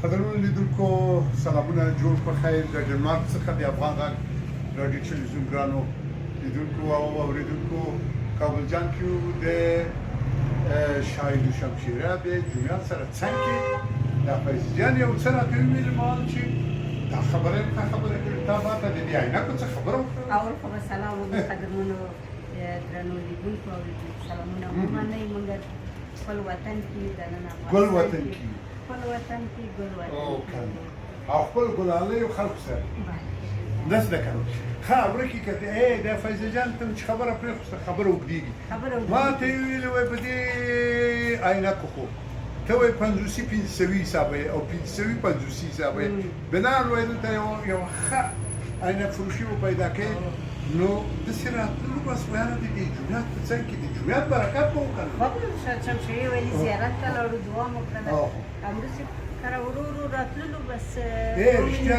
قدرمنو لیدونکو سلامونه، جوړ په خیر. د ډنمارک څخه د افغان غږ راډیو ټلویزیون ګرانو لیدونکو او اوریدونکو، کابل جان کې د شاهد شمشیره د جمعیت سره څنګ کې دا فیض جان یو څه راته وویل مال چې دا خبره یې ښه خبره کړې. تا ماته د دې عینکو څه خبره وکړه. اول خو به سلام وکړو قدرمنو درنو لیدونکو او سلامونه ومنئ. موږ خپل وطن کې دننه ګل وطن کې، خپل وطن کې، ګل وطن کې او خپل ګلالیو خلکو سره داسې ده که نه؟ ښه ورکې که ای دا فیض جان ته چې خبره پرېښوسته، خبره اوږدېږي. ما ته یې ویلي وای په دې عینکو خو ته وایي پنځوسي پنځه سوي حسابوي او پنځه سوي پنځوسي حسابوي، بناءً وایي دلته یوه ښه عینک فروشي به پیدا کوي. نو داسې راتللو بس ویاره د دې جومات په څنګ کې د جومات برکت به وکړو. شمشیرې ولي زیارت ته لاړو، دعا مو وکړله، همداسې کره ورو ورو راتللو بس. رښتیا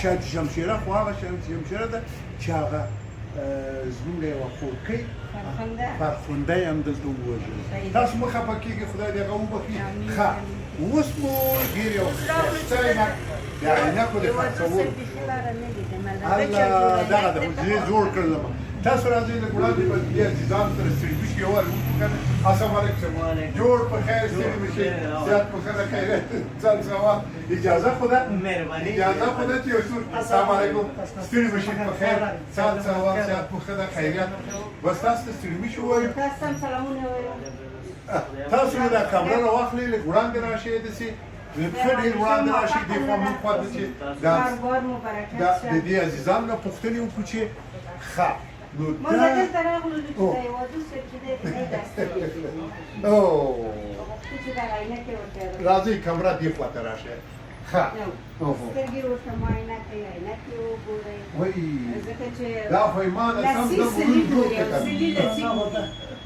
شاه شمشیره خو هغه شمشیره ده چې هغه زمونږ یوه خورکۍ فرخنده یې هم دلته ووژل. تاسو مه خفه کېږئ، خدای دې هغه وبخښي. ښه اوس مو ډېر یو ښایسته عینک د عینکو د خرڅولو الله دغه د حجرې جوړ کړلم. تاسو راځئ لږ وړاندې به دې عزیزانو سره ستړي مشي یو وار وکړو که نه. السلام علیکم، جوړ په خیر، ستړي مشي، صحت مو ښه ده؟ خیریت، ځان سوا. اجازه خو ده، اجازه خو ده چې یو څوک. السلام علیکم، ستړي مشي، په خیر، ځان سوا، صحت مو ښه ده؟ خیریت. بس تاسو ته ستړي مشي ووایو. تاسو هم سلامونه وایو. تاسو دا کمره راواخلئ، لږ وړاندې راشئ، داسې ښه ډېر وړاندې راشئ، دې خوا موږ خوا ته چې دا د دې عزیزانو نه پوښتنې وکړو چې ښه نو موږ دلته راغلو چې د یو دوست چې دی د دې دستې غوښتو چې دغه عینکې ورته راځئ، کمره دې خوا ته راشئ. ښه سترګې ورته معاینه کړئ، عینکې وګورئ، ځکه چې دا خو یې ما نه سم دم ړوند جوړ کړ،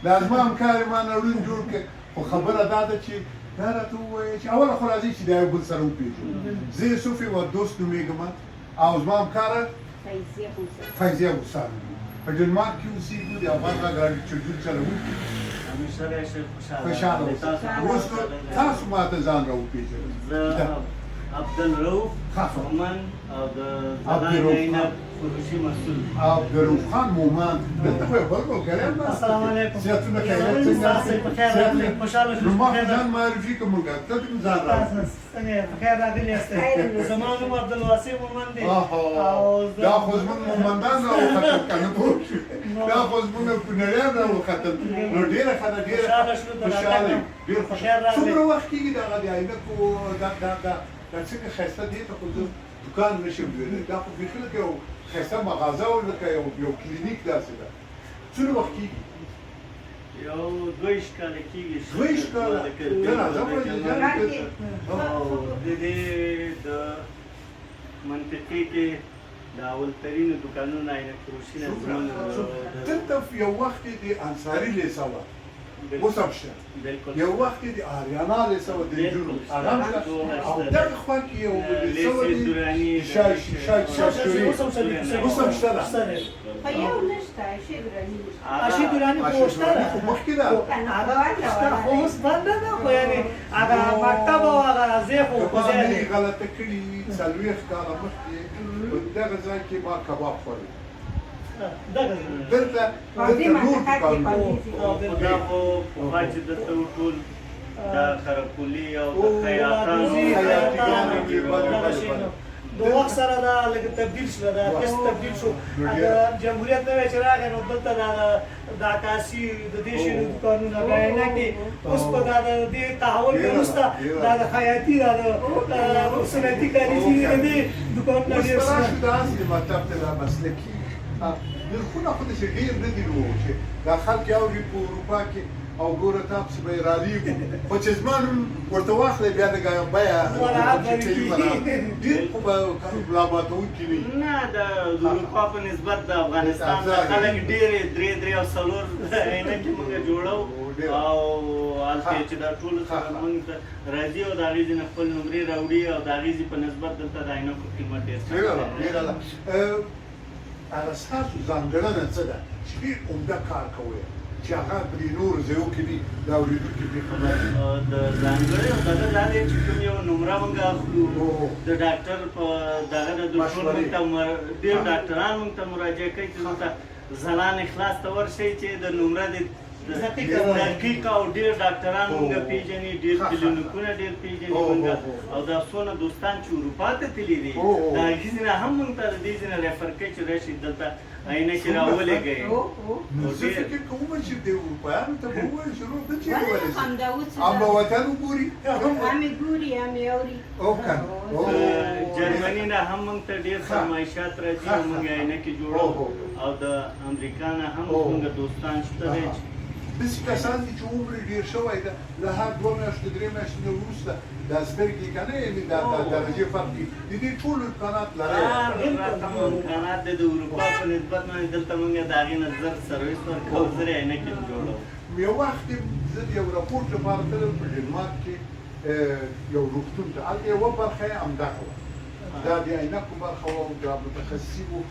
دا زما همکار یې ما نه ړوند جوړ کړ. خو خبره دا ده چې دا راته ووایه چې اوله خو راځئ چې دا یو بل سره وپېژنو. زه یوسف یوه دوست نومېږم او زما همکاره فیضیه موسی نومېږي. په ډنمارک کې اوسېږو، د افغان غږ راډیو ټلویزیون چلوونکي. خوشحاله اوسئ. اوس نو تاسو ما ته ځان را وپېژنئ. زه عبدالروف مومند او د ځلاند عینک فروشي مسؤل. عبدالروف خان مومند، دلته خو یو بل ملګری هم ناست. السلام علیکم. صحتونه خیریت، څنګه یاست؟ خوشحاله نو ما خو ځان معرفي کړم، مونږ ته هم ځان را څنګه یې؟ په خیر راغلي یاستئ. زما نوم عبدالواسع مومند دی. دا خو زموږ مومندان راوختل که نه، پوه شوې؟ دا خو زموږ کونړیان راوختل. نو ډېره ښه ده، ډېره خوشحاله یو، ډېر خوشحاله. څومره وخت کېږي دغه د عینکو دا دا دا دا څنګه ښایسته دې ته خو زه دوکان نه شم ویلی، دا خو بیخي لکه یو ښایسته مغازه او لکه یو کلینیک داسې ده. څومره وخت کېږي؟ یو 22 کاله کېږي. 22 کاله؟ ته راځه د دې د منطقې کې د اول ترینو دوکانونو عینک فروشي نه زموږ. دلته یو وخت د انصاري لیسه وه، اوس هم شته. یو وخت د آریانا لیسه وه د نجونو، هغه هم شته. او دغه خوا کې یو لیسه وه د شاه شاهي، اوس هم شته ده. خو یو نشته، عایشې دراني نشته. عایشې دراني خو شته ده، خو مخکې ده، هغه شته خو اوس بنده ده. خو یعنې هغه مکتب او هغه ځای خو په ځای دی. غلطه کړي، 40 کاله مخکې په دغه ځای کې ما کباب خوړل. دلته دلته نور دوکانونه. دا خو پخوا چې دلته ټول د قرقولي او د خیاطانو د وخت سره دا لږ تبدیل شو، دا قسط تبدیل شو. د جمهوریت نوی چې راغی نو دلته دا د عکاسي د دې شیانو دوکانونه بیا عینکې، اوس په دا د دې تحول کې وروسته دا د خیاطي، دا د صنعتي کالي چې د دې دوکانونه ډېر شول. اوس به راشو د اصلي مطلب ته. دا مسلکي نرخونه خو داسې ډېر نه دي لوړ چې دا خلک یې اوري په اروپا کې او ګوره تا پسې به یې رالیږو، خو چې زما نوم ورته واخلې بیا لږه بیه ډېر خو به ملا ماتوونکي نه وي. نه، د اروپا په نسبت د افغانستان خلک ډېرې درې درې او څلور عینکې موږ جوړو او هلته چې دا ټول سره موږ ته راځي او د هغې ځینې خپل نمرې راوړي او د هغې ځي په نسبت دلته د عینکو قیمت ډېر. ډېره ده. هغه ستاسو ځانګړنه څه ده چې ډېر عمده کار کوئ؟ چې هغه په دې نورو ځایو کې دي، د اورېدونکي پرې خبر دي؟ د ځانګړی او دغه دا دی چې کوم یو نمره موږ اخلو د ډاکټر په دغه د ټول موږ ته ډېر ډاکټران موږ ته مراجعه کوي چې دلته ځلان اخلاص ته ورشئ چې د نمره دې دقیقه او ډېر ډاکټران موږ پېژني، ډېر کلینیکونه ډېر پېژني موږ، او دا څونه دوستان چې اروپا ته تللي دي د هغې ځینې هم موږ ته د دې ځینې ریفر کوي چې راشي دلته عینکې راولېږئ. نو زه فکر کوم چې د اروپایانو ته به ووایو چې روغ ده چېرې ورسي هم به وطن وګوري، هم یې ګوري هم یې اوري. او که جرمني نه هم موږ ته ډېر فرمایشات راځي او موږ عینکې جوړو، او د امریکا نه هم موږ دوستان شته دی چې داسې کسان دي چې عمر یې ډېر شوی ده، له هر 2 میاشتو 3 میاشتو نه وروسته دا سترګې که نه یعنې دا درجې فرق دي، د دې ټولو امکانات لري. هر رقم امکانات دی د اروپا په نسبت باندې. دلته موږ د هغې نه زر سرویس ورکوو، زر عینکې هم جوړوو. یو وخت زه د یو رپورټ لپاره تلم په ډنمارک کې یو روغتون ته، هلته یوه برخه یې همدغه وه، دا د عینکو برخه وه او دا متخصصي وو.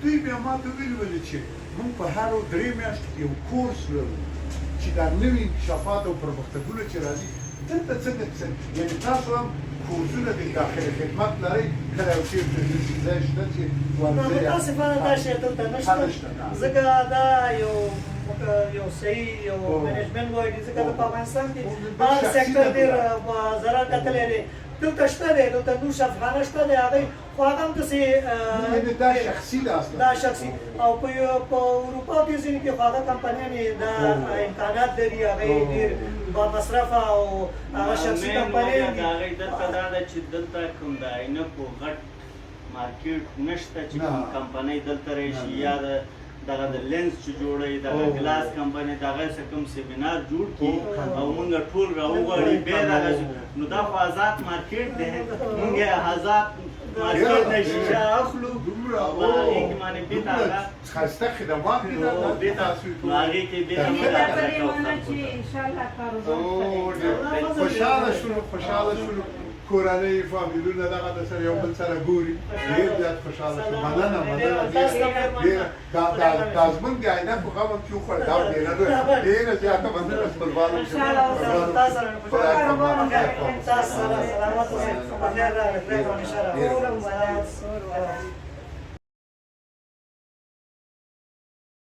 دوی بیا ما ته ویلي ول چې موږ په هرو 3 میاشتو کې یو کورس لرو چې دا نوي انکشافات او پرمختګونه چې راځي دلته څنګه یعنې تاسو هم کورسونه د داخل خدمت لرئ، کله یو چېرته داسې ځای شته چې ورځئ؟ متاسفانه دا شی دلته نشته، ځکه دا یو صحیح یو منیجمنټ غواړي، ځکه په افغانستان کې هر سکتور ډېر ضرر کتلی دی. دلته شته دی، دلته نور شفخانه شته دی، هغه خو هغه هم داسې دا شخصي ده اصلا، دا شخصي. او په اروپا کې ځینې کې خو هغه کمپنیانې دا امکانات لري، هغه یې ډېر با مصرفه او هغه شخصي کمپنیان دي. د هغې دلته دا ده چې دلته کوم د عینکو غټ مارکیټ نشته چې کوم کمپنۍ دلته راشي، یا دغه د لینز چې جوړوي دغه ګلاس کمپنۍ دغه څه کوم سیمینار جوړ کړي او موږ ټول راوغواړي بیا دغه. نو دا خو آزاد مارکیټ دی، موږ آزاد مارکیټ نه شیشه اخلو او هغې کې باندې بېرته هغه ښایسته خدمات دي. نو هغې کې بېرته موږ دا په دې معنی چې انشاءالله کاروبار خوشحاله شولو، خوشحاله شولو. کورنۍ فامیلونه دغه د سره یو بل سره ګوري، ډېر زیات خوشحاله شو. مننه مننه ډېره. دا زموږ د عینکو غم هم چې وخوړ، دا ډېره ډېره زیاته مننه. خپلوانو تاسو سره سلامت اوسئ.